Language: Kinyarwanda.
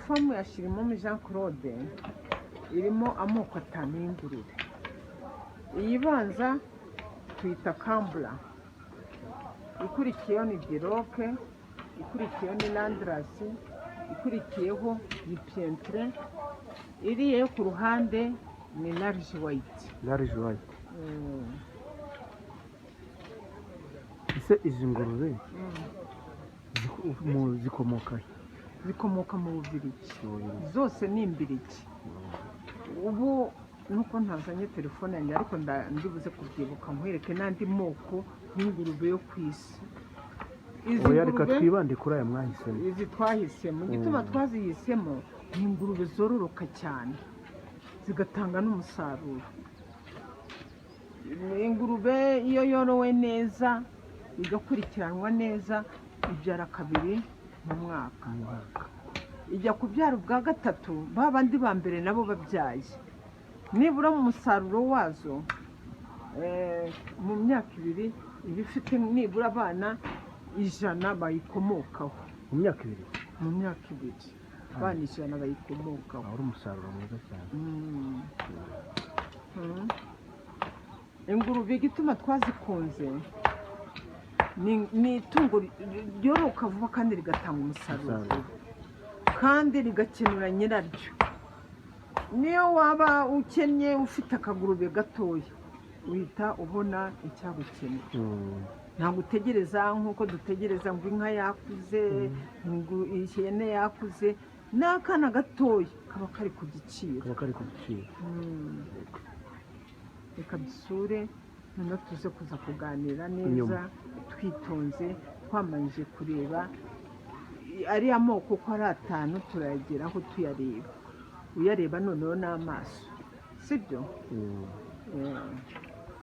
Farm ya Shirimwami Jean Claude irimo amoko atanu y'ingurube. Iyi ibanza tuyita Kambura, ikurikiyeho ni Duroc, ikurikiyeho ni Landrace, ikurikiyeho ni Pietrain, iriya yo ku ruhande ni Large White. Large White. Ese izi ngurube zikomoka he? Zikomoka mu Bubirigi. Mu Bubiligi. Zose ni imbirigi. Ubu nuko ntazanye telefone yanjye, ariko ndibuze kubyibuka nkwereke n'andi moko y'ingurube yo ku isi. Izi Oya, reka ngurube twibande kuri aya mwahisemo. Izi twahisemo, igituma twazihisemo ni ingurube zororoka cyane, zigatanga n'umusaruro. Ingurube iyo yorowe neza, igakurikiranwa neza, ibyara kabiri mu mwaka. Mu mwaka. Ijya kubyara ubwa gatatu ba bandi ba mbere nabo babyaye. Nibura mu musaruro wazo, mu myaka 2 iba ifite nibura abana 100 bayikomokaho. Mu myaka 2? Mu myaka 2, abana 100 bayikomokaho. Aho uri umusaruro mwiza cyane. Ingurube, igituma twazikunze, ni itungo ryororoka vuba kandi rigatanga umusaruro Umusaruro. vuba, kandi rigakenura nyiraryo. Niyo waba ukennye ufite akagurube gatoya, uhita ubona icyagukenera. Ntabwo utegereza nk'uko dutegereza ngo inka yakuze, ngo ihene yakuze. N'akana gatoya kaba kari ku giciro. Kaba kari ku giciro. Reka dusure, noneho tuze kuza kuganira neza Inyuma. twitonze, twamanje kureba ariya moko uko ari atanu. Turayageraho tuyareba, uyareba noneho n'amaso, sibyo? Mm.